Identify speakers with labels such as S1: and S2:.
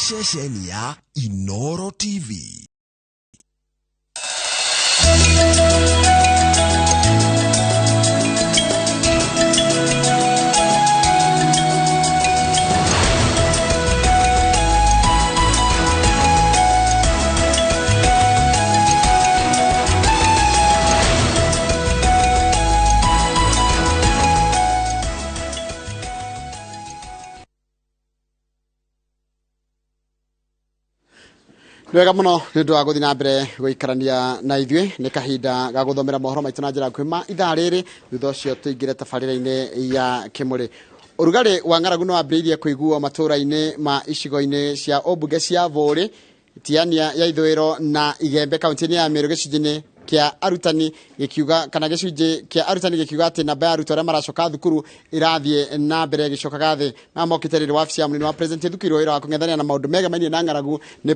S1: Ceceni ya Inoro TV.
S2: Nĩ wega mũno nĩ ũndũ wa gũthiĩ na mbere gũikarania na ithuĩ. Nĩ kahinda ga gũthomera mohoro maitũ na njĩra nguhĩ ma ithaa rĩrĩ, thutha ũcio tũingĩre tabarĩra-inĩ ya kĩmũrĩ. Ũrugarĩ wa ng'aragu nĩ wambĩrĩirie kũiguo matũũra-inĩ ma icigo-inĩ cia ũmbunge cia Bũũrĩ, Tiania ya Ithũĩro na Igembe kaunti-inĩ ya Meru, gĩcunjĩ-inĩ kĩa arutani gĩkiuga kana gĩcunjĩ kĩa arutani gĩkiuga atĩ namba ya arutwo arĩa maracoka thukuru ĩrathiĩ na mbere ĩgĩcokaga thĩ. Na mokĩte rĩrĩ wabici ya mũnini wa president ĩthukĩirwo wĩra wa kũng'ethanĩra na maũndũ megemainie na ng'aragu nĩ